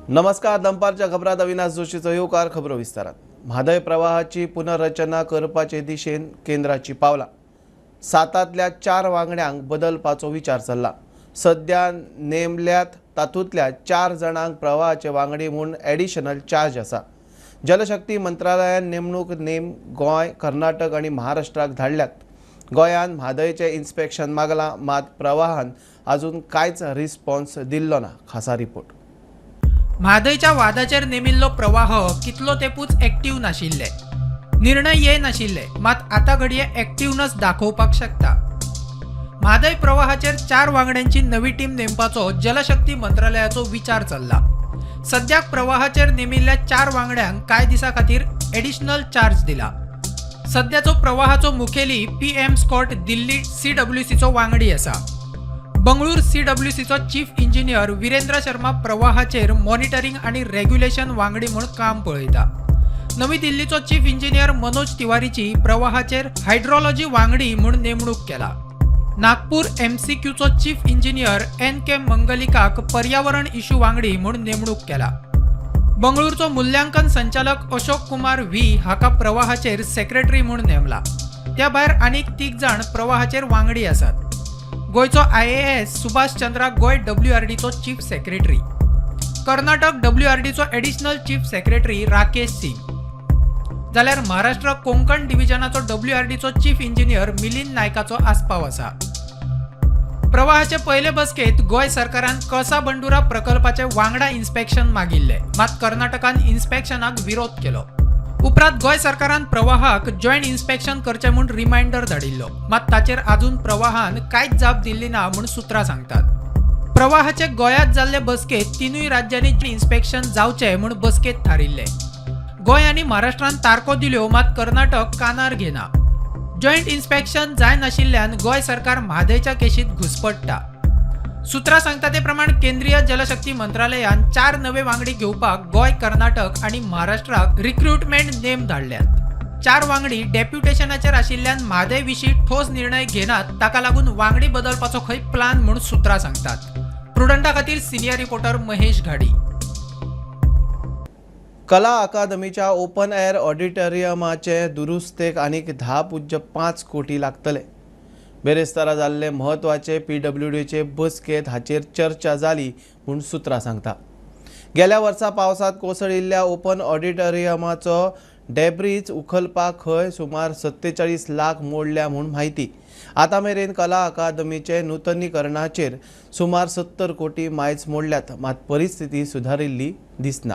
नमस्कार, दनपारच्या खबरात अविनाश जोशीचो येवकार. खबरो विस्तारात. म्हादय प्रवाहाची पुनर्रचना करपाचे दिशेन केंद्राची पावलां. सातांतल्या चार वांगड्यांक बदलपाचो विचार चल्ला. सद्या नेमल्यात तातूंतल्या चार जाणांक प्रवाहाचे वांगडी म्हूण एडिशनल चार्ज आसा. जलशक्ती मंत्रालयान नेमणूक नेम गोंय, कर्नाटक आनी महाराष्ट्राक धाडल्यात. गोंयान म्हादयचें इन्स्पेक्शन मागलां, मात प्रवाहान अजून कांयच रिस्पॉन्स दिल्लो ना. खासा रिपोर्ट. म्हादयच्या वादाचेर नेमिल्लो प्रवाह कितलो तेंपूच एक्टीव नाशिल्ले, निर्णय ये नाशिल्ले, मात आतां घडये एक्टिवनस दाखोवपाक शकता. म्हादय प्रवाहाचेर चार वांगड्यांची नवी टीम नेमपाचो जलशक्ती मंत्रालयाचो विचार चल्ला. सद्याक प्रवाहाचेर नेमिल्ल्या चार वांगड्यांक कांय दिसां खातीर एडिशनल चार्ज दिला. सद्याचो प्रवाहाचो मुखेली पी एम स्कॉट दिल्ली सीडब्ल्यूसीचो वांगडी आसा. बंगळूर सीडब्ल्यूसीचो चीफ इंजिनियर विरेंद्र शर्मा प्रवाहाचेर मॉनिटरींग आनी रेग्युलेशन वांगडी म्हूण काम पळयता. नवी दिल्लीचो चीफ इंजिनियर मनोज तिवारीची प्रवाहाचेर हायड्रॉलॉजी वांगडी म्हूण नेमणूक केला. नागपूर एमसीक्यूचो चीफ इंजिनियर एन के मंगलिकाक पर्यावरण इश्यू वांगडी म्हूण नेमणूक केला. बंगळूरचो मूल्यांकन संचालक अशोक कुमार व्ही हाका प्रवाहाचेर सेक्रेटरी म्हूण नेमला. त्या भायर आनीक तीग जाण प्रवाहाचेर वांगडी आसात. गोंयचो आयएएस सुभाष चंद्रा गोंय डब्ल्यूआरडीचो चीफ सेक्रेटरी, कर्नाटक डब्ल्यूआरडीचो additional chief secretary Rakesh Singh, जाल्यार महाराष्ट्र कोंकण डिव्हिजनाचो डब्ल्यूआरडीचो चीफ इंजिनियर मिलिंद नायकाचो आस्पाव आसा. प्रवाहाचे पयले बसकेत गोंय सरकारान कळसा बंडुरा प्रकल्पाचे वांगडा इन्स्पेक्शन मागिल्ले, मात कर्नाटकान इन्स्पेक्शनाक विरोध केलो. उपरांत गोंय सरकारान प्रवाहाक जॉयंट इन्स्पेक्शन करचें म्हूण रिमायंडर धाडिल्लो, मात ताचेर आजून प्रवाहान कांयच जाप दिल्ली ना म्हूण सुत्रां सांगतात. प्रवाहाचे गोंयांत जाल्ले बसकेत तिनूय राज्यांनी इन्स्पेक्शन जावचें म्हूण बसकेत थारिल्ले. गोंय आनी महाराष्ट्रान तारखो दिल्यो, मात कर्नाटक कानार घेना. जॉयंट इन्स्पेक्शन जायनाशिल्ल्यान गोंय सरकार म्हादयच्या केशीत घुसपडटा. सुत्रां सांगता ते प्रमाण केंद्रीय जलशक्ती मंत्रालयान चार नवे वांगडी घेवपाक गोंय, कर्नाटक आनी महाराष्ट्राक रिक्रुटमेंट नेम धाडल्यात. चार वांगडी डेप्युटेशनाचेर आशिल्ल्यान म्हादय विशीं ठोस निर्णय घेनात. ताका लागून वांगडी बदलपाचो खंय प्लान म्हूण सुत्रां सांगतात. प्रुडंटा खातीर सिनियर रिपोर्टर महेश घाडी. कला अकादमीच्या ओपन एअर ऑडिटोरियमाचे दुरुस्तेक आनीक 10.5 कोटी लागतले. बेरेस्तारा जाल्ले म्हत्वाचे पीडब्ल्यूडीचे बसकेंत हाचेर चर्चा जाली म्हूण सुत्रां सांगता. गेल्या वर्सा पावसांत कोसळिल्ल्या ओपन ऑडिटोरियमाचो डेब्रीज उखलपाक खंय सुमार 47 लाख मोडल्या म्हूण म्हायती. आतां मेरेन कला अकादमीचे नुतनीकरणाचेर सुमार 70 कोटी मायज मोडल्यात, मात परिस्थिती सुदारिल्ली दिसना.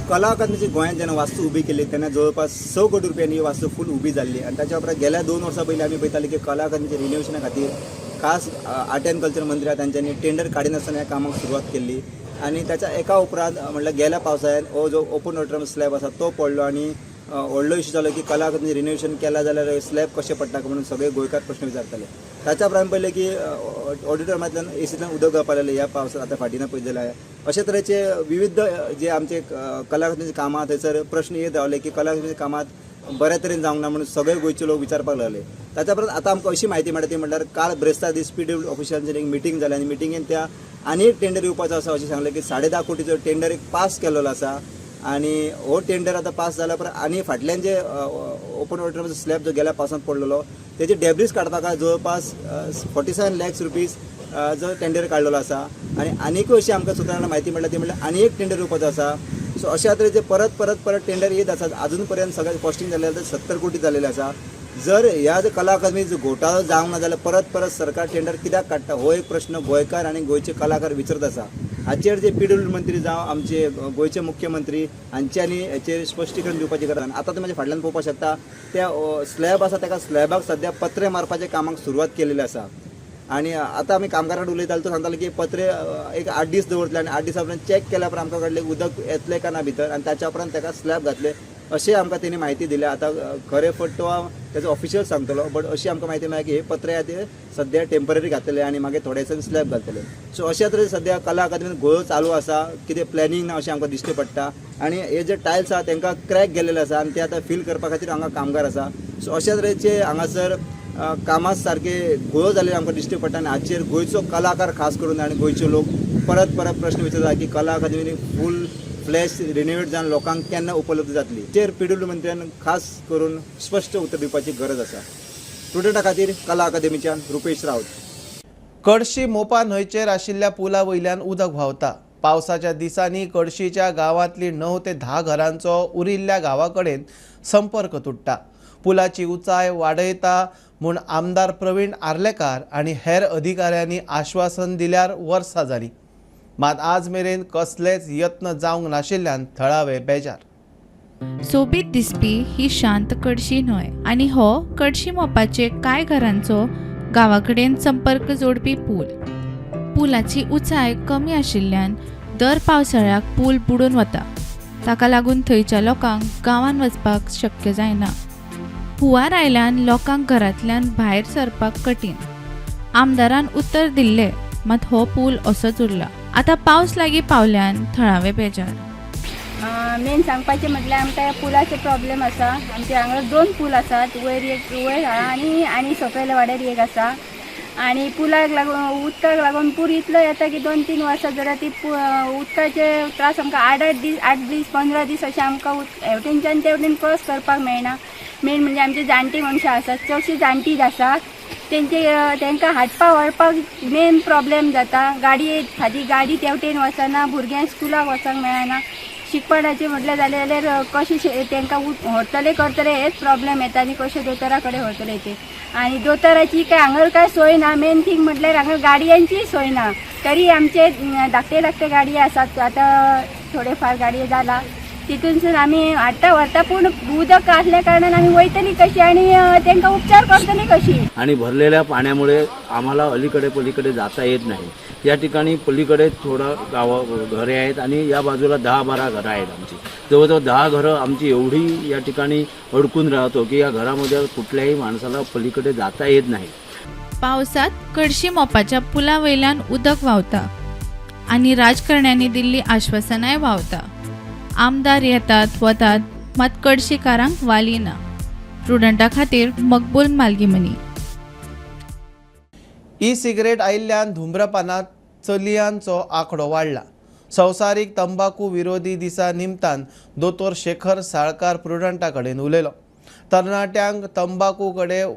कला अकादमीची गोंयांत जेन्ना वास्तू उबी केली तेन्ना जवळपास 6 कोटी रुपयांनी ही वास्तू फूल उबी जाल्ली आनी ताच्या उपरांत गेल्या 2 वर्सां पयलीं आमी पळयताले की कला अकादमीच्या रिनोवेशना खातीर खास आर्ट एंड कल्चर मंत्री आहा तांच्यांनी टेंडर काडिनासतना ह्या कामाक सुरवात केल्ली आनी ताच्या एका उपरांत म्हणल्यार गेल्या पावसाळ्यान हो जो ओपन ऑडिटोरियम स्लॅब आसा तो पडलो आनी व्हडलो इशू जालो की कला अकादमीचें रिनोवेशन केलां जाल्यार स्लॅब कशें पडटा म्हणून सगळे गोंयकार प्रश्न विचारताले. ताच्या उपरांत पळयलें की ऑडिटोरियमांतल्यान एसींतल्यान उदक गळपाक लागलें. ह्या पावसांत आतां फाटीं पळयत जाल्यार अशे तरेचे विविध जे आमचे कला अकादमीचे कामां थंयसर प्रश्न येत रावले की कला अकादमीच्या कामांत बऱ्या तरेन जावंक ना म्हणून सगळे गोंयचे लोक विचारपाक लागले. ताच्या उपरांत आतां आमकां अशी म्हायती मेळटा ती म्हणल्यार काल ब्रेस्तार दीस पी डब्ल्यू ऑफिशलांची एक मिटींग जाली आनी मिटिंगेन त्या आनी एक टेंडर येवपाचो आसा अशें सांगलें की 10.5 कोटीचो टेंडर एक पास केलेलो आसा आनी हो टेंडर आतां पास जाल्या उपरांत आनी फाटल्यान जे ओपन ऑडिटोरियमाचो स्लॅब जो गेल्या पावसांत पडलेलो तेजे डेब्रीज काडपाक जवळपास 47 लॅक्स रुपीज जो टेंडर काडलेलो आसा आनी आनीकूय अशी आमकां सुत्रांना म्हायती मेळटा ती म्हणल्यार आनी एक टेंडर येवपाचो आसा. सो अशा तरेचे परत परत परत टेंडर येत आसात. अजून पर्यंत सगळें कॉस्टिंग जालें जाल्यार 70 कोटी जालेलें आसा. जर ह्या जर कला अकादमी जो घोटाळो जावंक ना जाल्यार परत परत सरकार टेंडर कित्याक काडटा हो एक प्रश्न गोंयकार आनी गोंयचे कलाकार विचारत आसा. हाचेर जे पी डब्ल्यू मंत्री जावं आमचे गोंयचे मुख्यमंत्री हांच्यांनी हेचेर स्पश्टीकरण दिवपाची गरज आसा. आतां तुमी म्हाज्या फाटल्यान पळोवपाक शकता त्या स्लॅब आसा ताका स्लॅबाक सद्या पत्रे मारपाच्या कामाक सुरवात केलेली आसा आनी आतां आमी कामगारां कडेन उलयताले तो सांगताले की पत्रे एक 8 दीस दवरतले आनी 8 दिसां उपरांत चॅक केल्या उपरांत आमकां कळटलें उदक येतलें काय ना भितर आनी ताच्या उपरांत ताका स्लॅब घातले. अशें आमकां तेणी म्हायती दिल्या. आतां खरें फट तो तेजो ऑफिशियल सांगतलो, बट अशी आमकां म्हायती मेळ्ळ्या की हे पत्रे आहा ते सद्या टेंपररी घातलेले आनी मागीर थोड्या दिसांनी स्लॅब घालतले. सो अशा तरेन सद्या कला अकादमीन घोळ चालू आसा, कितें प्लॅनिंग ना अशें आमकां दिश्टी पडटा. आनी हे जे टायल्स आहा तांकां क्रॅक गेल्लेले आसा आनी ते आतां फील करपा खातीर हांगा कामगार आसा. सो अशा तरेचे हांगासर कामां सारके घोळ जाल्ले आमकां दिश्टी पडटा. आनी हाचेर गोंयचो कलाकार खास करून आनी गोंयचे लोक परत परत प्रश्न विचारता की कला अकादमीन फूल फ्लॅश रिनोवेट जावन लोकांक केन्ना उपलब्ध जातली. चेर पीडब्ल्यू मंत्र्यान खास करून स्पश्ट उत्तर दिवपाची गरज आसा. प्रुडंटा खातीर कला अकादमीच्यान रुपेश राऊत. कडशी मोपा न्हंयचेर आशिल्ल्या पुला वयल्यान उदक व्हांवता. पावसाच्या दिसांनी कडशीच्या गांवांतली 9 ते 10 घरांचो उरिल्ल्या गांवा कडेन संपर्क तुट्टा. पुलाची उंचाय वाडयता म्हूण आमदार प्रवीण आर्लेकार आनी हेर अधिकाऱ्यांनी आश्वासन दिल्यार वर्सां जालीं, मात आज मेरेन कसलेच यत्न जावंक नाशिल्ल्यान थळावे बेजार. सोबीत दिसपी ही शांत कडशी न्हंय आनी हो कडशी मोपाचे कांय घरांचो गांवा कडेन संपर्क जोडपी पूल. पुलाची उंचाय कमी आशिल्ल्यान दर पावसाळ्याक पूल बुडून वता. ताका लागून थंयच्या लोकांक गांवांत वचपाक शक्य जायना. हुंवार आयल्यान लोकांक घरांतल्यान भायर सरपाक कठीण. आमदारान उतर दिल्लें, मात हो पूल असोच उरला. आतां पावस लागीं पावल्यान थळावे बेजार. मेन सांगपाचें म्हटल्यार आमकां ह्या पुलाचो प्रॉब्लेम आसा. आमच्या हांगा दोन पूल आसात, वयर एक वयर आहा आनी आनी सकयल वाड्यार एक आसा. आनी पुलाक लागून, उदकाक लागून पूर इतलो येता की 2-3 वर्सां जाल्यार ती उदकाचे त्रास आमकां 8-8 दीस, 8 दीस, 15 दीस अशें आमकां हेवटेनच्यान तेवटेन क्रॉस करपाक मेळना. मेन म्हणजे आमची जाणटी मनशां आसात, चडशीं जाणटीच आसा, तेंचे तांकां हाडपा व्हरपाक मेन प्रॉब्लेम जाता. गाडी सादी गाडी तेवटेन वचना, भुरग्यांक स्कुलाक वचोंक मेळना. शिकपणाचें म्हटल्यार जालें जाल्यार कशें तांकां व्हरतले करतले हेच प्रॉब्लेम येता आनी कशें दोतोरा कडेन व्हरतले ते. आनी दोतोराची काय हांगा काय सोय ना. मेन थींग म्हटल्यार हांगा गाडयांचीय सोय ना. तरी आमचे धाकटे धाकटे गाडये आसात, आतां थोडे फार गाडये जाला, तितूनसून आमी हाडटा व्हरता. पूण उदक आसल्या कारणान आमी वयतली कशी आनी तांकां उपचार करतली कशी? आणि भरलेल्या पाण्यामुळे आम्हाला अलीकडे पलीकडे जाता येत नाही. या ठिकाणी पलीकडे थोडं गावं घरे आहेत आणि या बाजूला 10-12 घरं आहेत आमची. जवळजवळ 10 घरं आमची एवढी या ठिकाणी अडकून राहतो की या घरामध्ये कुठल्याही माणसाला पलीकडे जाता येत नाही. पावसात कडशी मोपाच्या पुला वयल्यान उदक व्हांवता आनी राजकारण्यांनी दिल्ली आश्वासनाय व्हांवता. आमदार येतात वतात, मात कडशीकारांक वाली ना. प्रुडंटा खातीर मकबूल मालगीमनी. ई सिगरेट आयिल्ल्यान धूम्रपानात चलयांचो आंकडो वाडला. संवसारीक तंबाकू विरोधी दिसा निमतान दोतोर शेखर साळकार प्रुडंटा कडेन उलयलो. तरणाट्यांक तंबाकू कडेन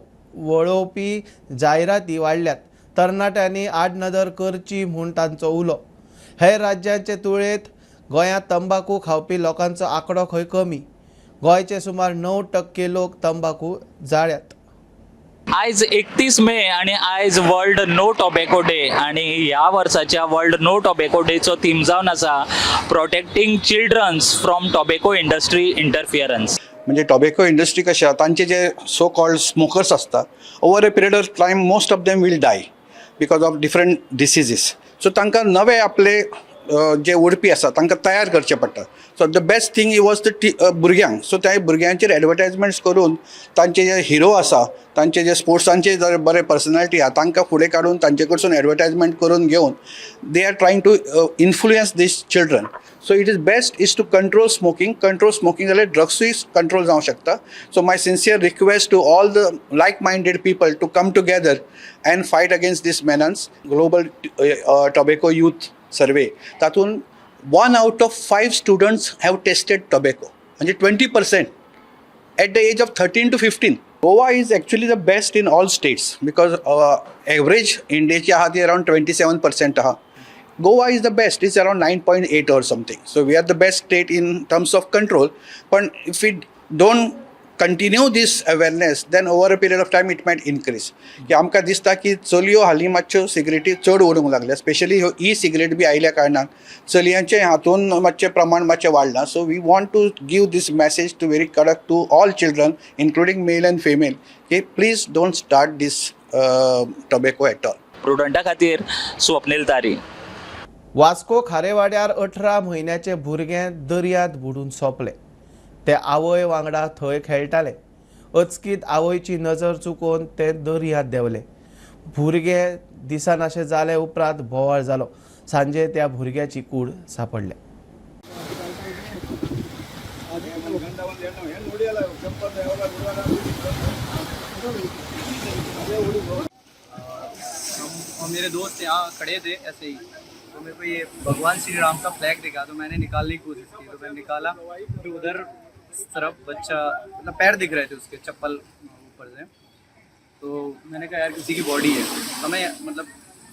वळोवपी जायराती वाडल्यात. तरणाट्यांनी आडनदर करची म्हूण तांचो उलो. हेर राज्यांचे तुळेंत गोंयांत तंबाकू खावपी लोकांचो आंकडो खंय कमी. गोंयचे सुमार 9% लोक तंबाकू जाळ्यात. आयज 31 मे आणि आयज वर्ल्ड नो टोबॅको डे. आणि ह्या वर्साच्या वर्ल्ड नो टोबॅको डेचो थीम जावन आसा protecting childrens from tobacco industry interference. म्हणजे टोबॅको इंडस्ट्री कशें आहा, तांचे जे सो कॉल्ड स्मोकर्स आसता, over a period of time most of them will die because of different diseases. So तांकां नवे आपले जे उडपी आसा तांकां तयार करचें पडटा. So the best thing was the भुरग्यांक. सो त्या भुरग्यांचेर एडवर्टायजमेंट्स करून तांचे जे हिरो आसा, तांचे जे स्पोर्ट्सांचे जर बरे पर्सनॅलिटी आहा, तांकां फुडें काडून तांचे कडसून एडवर्टायजमेंट करून घेवन they are trying to influence these children. So it is best is to control smoking. Control smoking जाल्यार ड्रग्सूय कंट्रोल जावंक शकता. So my sincere request to all the like minded people to come together and fight against this menace. Global tobacco youth survey, तातूंत 1 out of 5 students have tasted tobacco, म्हणजे 20% at the age of 13 to 15. Goa is actually the best in all states because average इंडियाची आहा ती around 27% आहा. Goa is the best, it's around 9.8 or something. So we are the best state in terms of control. But if we don't continue this awareness, then over a period of time it might increase. की आमकां दिसता की चलयो हालीं मातश्यो सिगरेटी चड ओडूंक लागल्या. स्पेशली ह्यो ई सिगरेट बी आयल्या कारणान चलयांचें हातून मातशें प्रमाण मातशें वाडलां. So we want to give this message to very कडक to all children, including male and female, की please don't start this tobacco at all. प्रुडंटा खातीर स्वप्नील तारी. वास्को खारेवाड्यार 18 म्हयन्याचे भुरगें दर्यांत बुडून सोंपलें. ते आवय वांगडा थंय खेळटाले. अचकीत आवयची नजर चुकोवन ते दर्यांत देंवले. भुरगे दिसनाशें जाले उपरांत बोवाळ जालो. सांजे त्या भुरग्याची कूड सांपडल्या. और मेरे दोस्त यहाँ खड़े थे ऐसे ही, तो मेरे को ये भगवान श्री राम का फ्लैग दिखा तो मैंने निकालने की कोशिश की, तो मैंने निकाला तो उधर इस तरफ बच्चा, मतलब पैर दिख रहे थे उसके चप्पल ऊपर से। तो मैंने कहा यार किसी की बॉडी है, हमें मतलब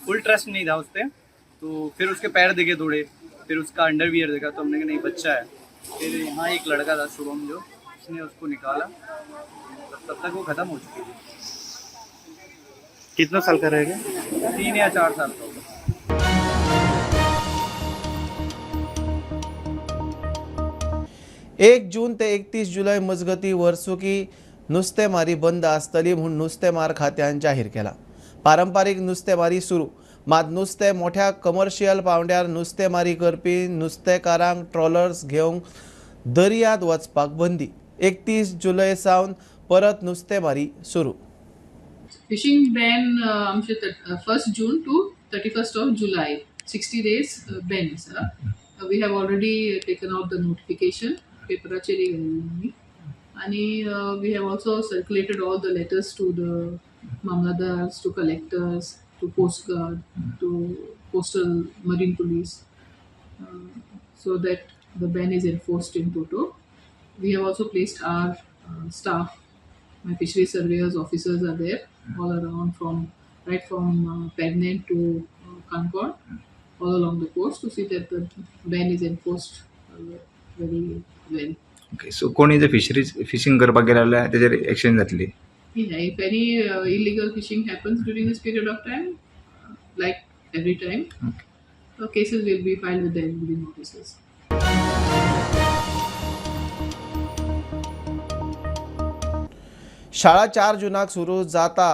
फुल ट्रस्ट नहीं था उस पर। तो फिर उसके पैर दिखे थोड़े, फिर उसका अंडरवियर दिखा, तो हमने कहा नहीं बच्चा है। फिर यहाँ एक लड़का था शुभम जो, उसने उसको निकाला, तब तक वो ख़त्म हो चुकी थी। कितना साल का रहेगा? 3 या 4 साल का होगा। 1 जून ते 31 जुलय मजगती वर्सुकी नुस्तेमारी बंद आसतली म्हूण नुस्तेमार खात्यान जाहीर केला. पारंपारीक नुस्तेमारी सुरू, मात नुस्तें मोठ्या कमर्शियल पावंड्यार नुस्तेमारी करपी नुस्तेकारांक ट्रॉलर्स घेवंक दर्यांत वचपाक बंदी. 31 जुलय सावन परत नुस्तेमारी सुरू. फिशिंग बॅन आमचे 1 June to 31st of July 60 days ban आसा. We have already taken out the notification, पेपराचेर घाल्ली आमी, आनी we have also circulated all the letters to the mamlatdars, to collectors, to coast guard, to coastal marine police, so that the ban is enforced in toto. We have also placed our staff, my fishery surveyors, officers are there all around, from right from Pernem to Concord, all along the coast to see that the ban is enforced very well. Okay, so कोणी जर fisheries fishing करपाक गेले जाल्यार तेजेर action जातली? Yeah, if any illegal fishing happens during this period of time, like every time, cases will be filed with the including officers. शाळा 4 जूनाक सुरू जाता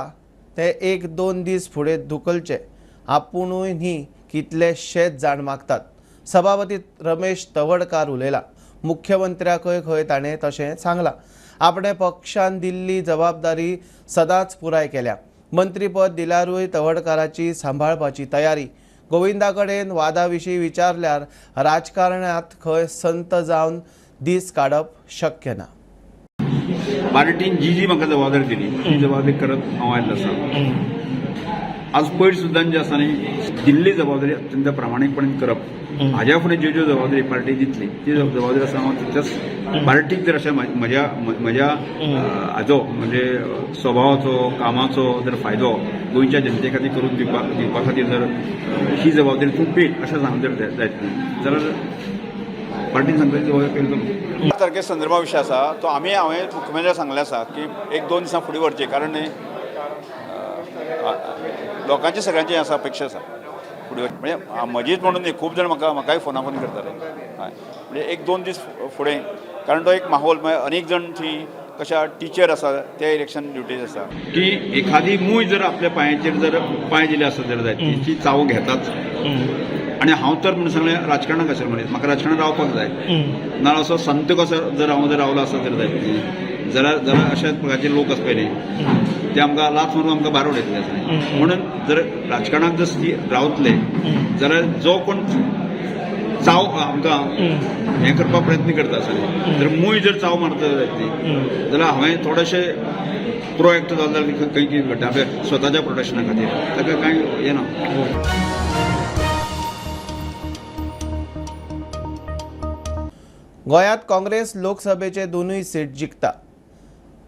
ते 1-2 दीस फुडें धुकलचे आपुणूय न्ही कितलेशेच जाण मागतात. सभापती रमेश तवडकार उलयला. मुख्यमंत्र्याकय खंय ताणें तशें सांगलां. आपणे पक्षान दिल्ली जबाबदारी सदांच पुराय केल्या. मंत्रीपद दिल्यारूय तवडकाराची सांबाळपाची तयारी. गोविंदा कडेन वादा विशीं विचारल्यार राजकारणांत खंय संत जावन दीस काडप शक्य ना. पार्टीन जी जी म्हाका जबाबदारी दिली ती जबाबदारी करत हांव आयिल्लो आसा. आज पयर सुद्दां जे आसा न्ही दिल्ली जबाबदारी अत्यंत प्रामाणीकपणान करप, हाज्या फुडें ज्यो ज्यो जबाबदारी पार्टी दितली ती जबाबदारी आसा हांव तितल्याच पार्टीक जर अशें म्हज्या म्हज्या हाजो म्हणजे स्वभावाचो कामाचो जर फायदो गोंयच्या जनते खातीर करून दिवपा खातीर जर ही जबाबदारी तूं पेल अशें सांगून जर जायत न्ही जाल्यार पार्टीन सांगता ती जबाबदारी पेलतलो. तारखे संदर्भा विशय आसा तो आमी हांवें मुख्यमंत्र्याक सांगलें आसा की 1-2 दिसां फुडें व्हरचें, कारण लोकांची सगळ्यांची आसा अपेक्षा आसा फुडें वचचें. म्हणजे म्हजीच म्हणून न्ही, खूब जाण म्हाकाय फोना फोन करताले. हय, म्हणजे 1-2 दीस फुडें, कारण तो एक माहोल, मागीर अनेक जाण थंय कशा टिचर आसा ते इलेक्शन ड्युटीज आसा की एखादी मूय जर आपल्या पांयाचेर जर पांय दिले आसत जाल्यार जायत ती चाव घेताच. आनी हांव तर म्हणून सांगलें राजकारणाक आशिल्लें मनीस, म्हाका राजकारणात रावपाक जाय ना असो संत कसो जर हांव जर रावलो आसत जाल्यार जायत जाल्यार जाल्यार अशा प्रकारचे लोक आसपा न्ही ते आमकां लाथ मारून आमकां भायर उडयतले आसा. म्हणून जर राजकारणाक जर रावतले जाल्यार जो कोण चाव आमकां हें करपाक प्रयत्न करता आसा न्ही, जर मूय जर चाव मारता जायत न्ही जाल्यार हांवें थोडेशें प्रोएक्ट जालें जाल्यार खंय कितें घडटा आपल्या स्वताच्या प्रोटेक्शना खातीर ताका कांय हें ना. गोंयांत काँग्रेस लोकसभेचे 2 सीट जिखता.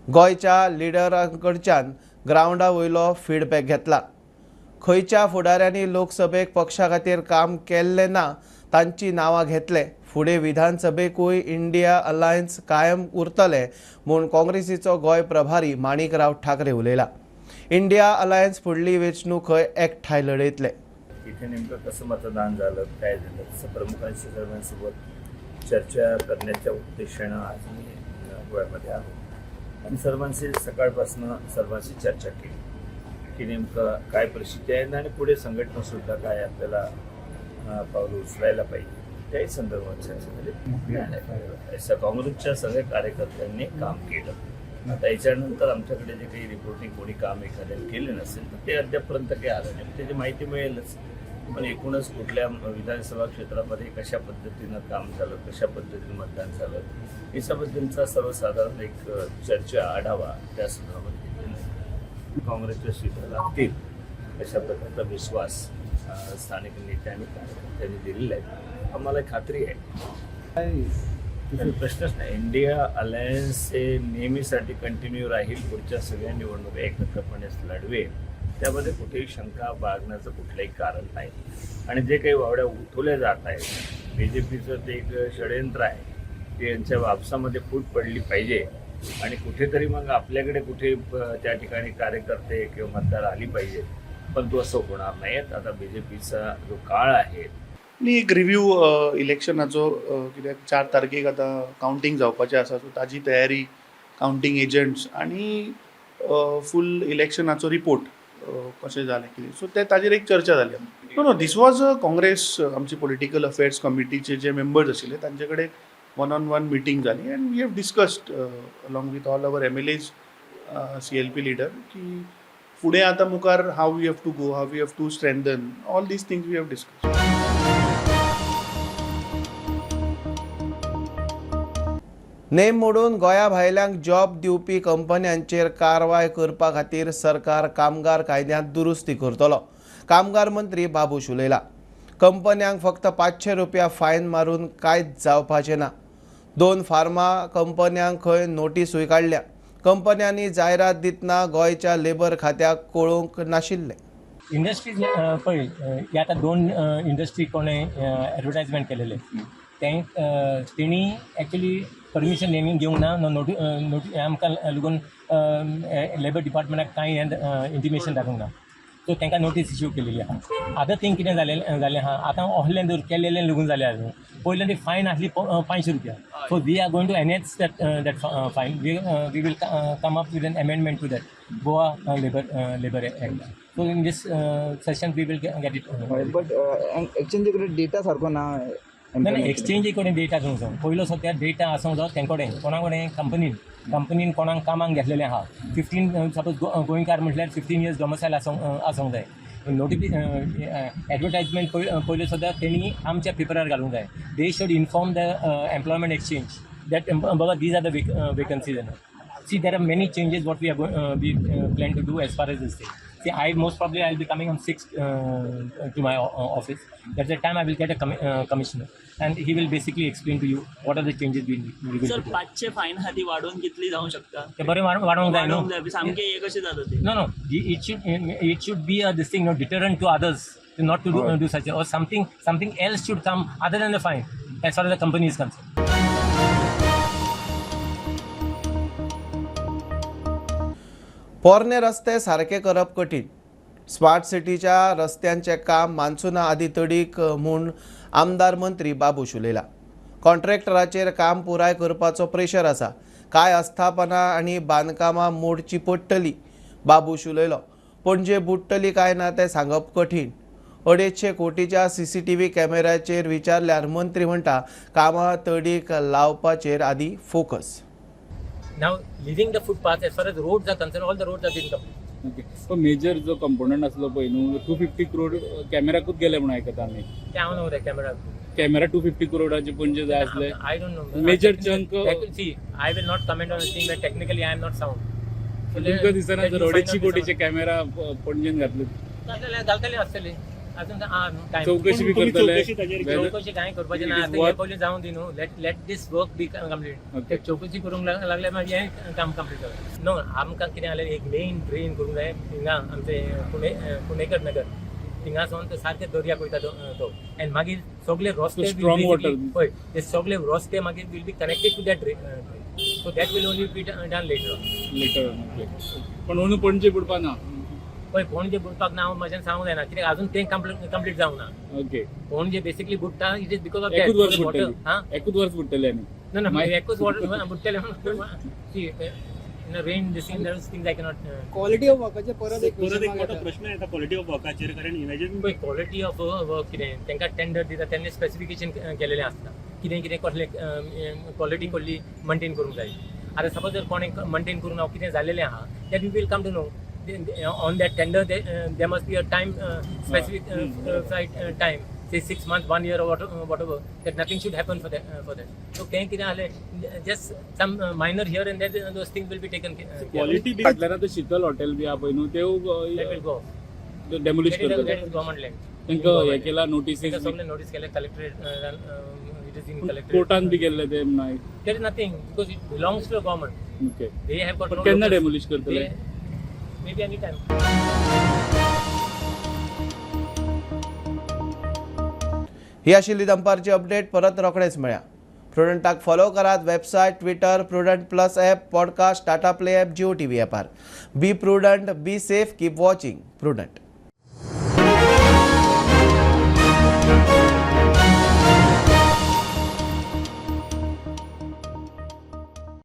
गोंयच्या लिडरांकडच्यान ग्रावंडा वयलो फिडबॅक घेतला. खंयच्या फुडाऱ्यांनी लोकसभेक पक्षा खातीर काम केल्लें ना तांची नांवां घेतले. फुडें विधानसभेकूय इंडिया अलायन्स कायम उरतले म्हूण काँग्रेसीचो गोंय प्रभारी माणिकराव ठाकरे उलयला. इंडिया अलायन्स फुडली वेंचणूक खंय एकठांय लढयतले. तिथे नेमकं कसं मतदान झालं, काय झालं, तसं प्रमुखांशी सर्वांसोबत चर्चा करण्याच्या उद्देशानं आज मी गोव्यामध्ये आलो आणि सर्वांशी सकाळपासून सर्वांशी चर्चा केली की नेमकं काय परिस्थिती आहे आणि पुढे संघटनासुद्धा काय आपल्याला पावलं उचलायला पाहिजे. कुठल्याही संदर्भात चर्चा झाली नाही. काँग्रेसच्या सगळ्या कार्यकर्त्यांनी काम केलं. आता याच्यानंतर आमच्याकडे जे काही रिपोर्टिंग कोणी काम एखाद्याने केले नसेल तर ते अद्यापपर्यंत काही आलं नाही, त्याची माहिती मिळेलच. पण एकूणच कुठल्या विधानसभा क्षेत्रामध्ये कशा पद्धतीनं काम झालं, कशा पद्धतीनं मतदान झालं, याच्याबद्दलचा सर्वसाधारण एक चर्चा आढावा त्या संदर्भात घेतलेला आहे. काँग्रेसच्या सीटा लागतील अशा प्रकारचा विश्वास स्थानिक नेत्यांनी कार्यकर्त्यांनी दिलेला आहे. आम्हाला खात्री आहे, प्रश्नच नाही. इंडिया अलायन्स हे नेहमीसाठी कंटिन्यू राहील. पुढच्या सगळ्या निवडणुका एकत्रपणेच लढवेल, त्यामध्ये कुठेही शंका बाळगण्याचं कुठलंही कारण नाही. आणि जे काही वावड्या उठवल्या जात आहेत, बीजेपीचं ते एक षडयंत्र आहे की यांच्या वापसामध्ये फूट पडली पाहिजे आणि कुठेतरी मग आपल्याकडे कुठे त्या ठिकाणी कार्यकर्ते किंवा मतदार आली पाहिजे, पण तो असं होणार नाही. आता बीजेपीचा जो काळ आहे न्ही एक रिव्यू इलेक्शनाचो, कित्याक 4 तारखेक आतां कावंटींग जावपाचें आसा, सो ताजी तयारी, कावंटींग एजंट्स आनी फूल इलेक्शनाचो रिपोर्ट कशें जालें कितें, सो ते ताजेर एक चर्चा जाली. No, this was a Congress आमची पॉलिटिकल अफेर्स कमिटीचे जे मेंबर्स आशिल्ले तांचे कडेन वन ऑन वन मिटींग जाली and we have discussed along with all our MLAs, CLP leader की फुडें आतां मुखार how we have to go, how we have to strengthen, all these things we have discussed. नेम मोडून गोंया भायल्यांक job दिवपी कंपन्यांचेर कारवाय करपा खातीर सरकार कामगार कायद्यांत दुरुस्ती करतलो. कामगार मंत्री बाबूश उलयला. कंपन्यांक फक्त 500 रुपया फायन मारून कांयच जावपाचें ना. 2 फार्मा कंपन्यांक खंय नोटिसूय काडल्या. कंपन्यांनी जायरात दितना गोंयच्या लेबर खात्याक कळोवंक नाशिल्लें. इंडस्ट्रीज पळय, हे आतां 2 इंडस्ट्री कोणें एडवर्टायजमेंट केलेले तें तेणी एक्चुली परमिशन नेमी घेवंक ना, नोटी नोटी आमकां लागून लेबर डिपार्टमेंटाक कांय हें इंटिमेशन दाखोवंक ना, सो तांकां नोटीस इश्यू केलेली आहा. आतां थिंग कितें जालें आहा, आतां ऑनलायन जर केलेलें लागून जालें आहा. पयलें ती फायन आसली 500 रुपया, so we are going to enhance that fine. We will come up with an amendment to that Goa labour act. So in this session we will get it. But एक्सचेंजी कडेन डेटा सारको ना. ना, एक्सचेंजी कडेन data आसूंक जाय. पयलो सद्या data आसूंक जाय तें कडेन, कोणा कडेन, कंपनीन कोणाक कामाक घेतलेलें आहा. 15 सपोज गोंयकार म्हटल्यार 15 इयर्स डोमसायल आसूंक जाय. नोटिफि एडवर्टायजमेंट पयल्यो सुद्दां तेणी आमच्या पेपरार घालूंक जाय. They should inform the employment exchange that बाबा these are the vacancies. See, there are many changes what we are we plan to do as far as this thing. See, I most probably I'll be coming on 6th to my office. That's the time I will get a commissioner, and he will basically explain to you what are the changes we will sir, do. 500 fine हाती वाडोवन कितली जावं शकता? ते बरें वाडोवंक जाय न्हू. सामकें हे कशें जाता ते? No, it should be a this thing, no, deterrent to others not to do such or something else should come other than the fine as far as the company is concerned. पोरणे रस्ते सारके करप कठीण. Smart सिटीच्या रस्त्यांचें काम मान्सूना आदीं तडीक म्हूण आमदार मंत्री बाबूश उलयला. कॉन्ट्रॅक्टराचेर काम पुराय करपाचो प्रेशर आसा. कांय आस्थापनां आनी बांदकामां मोडची पडटली, बाबूश उलयलो. पणजे बुडटली काय ना तें सांगप कठीण. 250 कोटीच्या CCTV कॅमेऱ्याचेर विचारल्यार मंत्री म्हणटा कामां तडीक लावपाचेर आदीं focus. Now, leaving the footpath, as far as roads are concerned, all the roads have been complete. Okay. So major जो कंपोनंट आसलो पळय न्हू, 250 करोड कॅमेराकूच गेले म्हणून आयकता आमी. ते हांव न्हू रे कॅमेरा. कॅमेरा 250 करोडाचे पणजे जाय आसले. I don't know. Major chunk. See, I will not comment on a thing that technically I am not sound. तुमकां दिसना जर 250 कोटीचे कॅमेरा पणजेन घातले? घालतले आसतले. अजून चौकशी बी करतले. चौकशी कांय करपाचें ना. आतां हें पयलीं जावं दी न्हू. Let this work be complete. चौकशी करूंक लागले मागीर हें काम कंप्लीट जाता. नो, आमकां कितें जालें, एक मेन ड्रेन करूंक जाय हिंगा आमचे पुणेकर नगर थिंगासून तो सारके दर्याक वयता तो, एंड मागीर सगळे रस्ते स्ट्रॉंग वॉटर पळय ते सगळे रस्ते मागीर will be connected to that drain. So that will only be done later. Later. पण अंदू पणजे बुडपा ना. पळय पणजे बुडपाक ना हांव म्हज्यान सांगूंक जायना, कित्याक अजून तें कंप्लीट जावंक ना. ओके. पणजे बेसिकली बुडटा it is because of एकूच वर्स बुडटली. एकूच वर्स बुडटले आनी ना, एकूच वर्स बुडटले. See, In rain this thing those things I cannot. Quality of वर्काचेर परत एक परत एक मोठो प्रश्न येता क्वॉलिटी ऑफ वर्काचेर, कारण इमॅजिन पळय, क्वॉलिटी ऑफ वर्क कितें, तांकां टेंडर दिता तेन्ना स्पेसिफिकेशन केलेलें आसता, कितें कितें कसलें क्वॉलिटी कसली मेंटेन करूंक जाय. आतां सपोज जर कोणें मेंटेन करूंक ना, कितें जालेलें आहा, that we will come to know. On that tender there must be a time specific time, say 6 months, 1 year or whatever, that nothing should happen for that. So तें कितें जालें, just some minor here and there, those things will be taken care of. Quality बी फाटल्यान आतां शीतल hotel बी आहा पळय न्हू, त्यो That will go. Demolish That is, करतले. That is government land. तांकां हें केला नोटीसीस? तांकां सगळें नोटीस केलें collectorate, it is in collectorate. कोर्टान बी गेल्ले ते म्हणून. There is nothing because it belongs to the government. Okay. They have got पण no केन्ना locus. Demolish करतले? Maybe any time. ही आशिल्ली दनपारची अपडेट. परत रोखडेच मेळया. प्रुडंटाक फॉलो करात website, Twitter, Prudent Plus app, podcast, Tata Play app, Jio TV ॲपार. Be prudent, be safe, keep watching Prudent.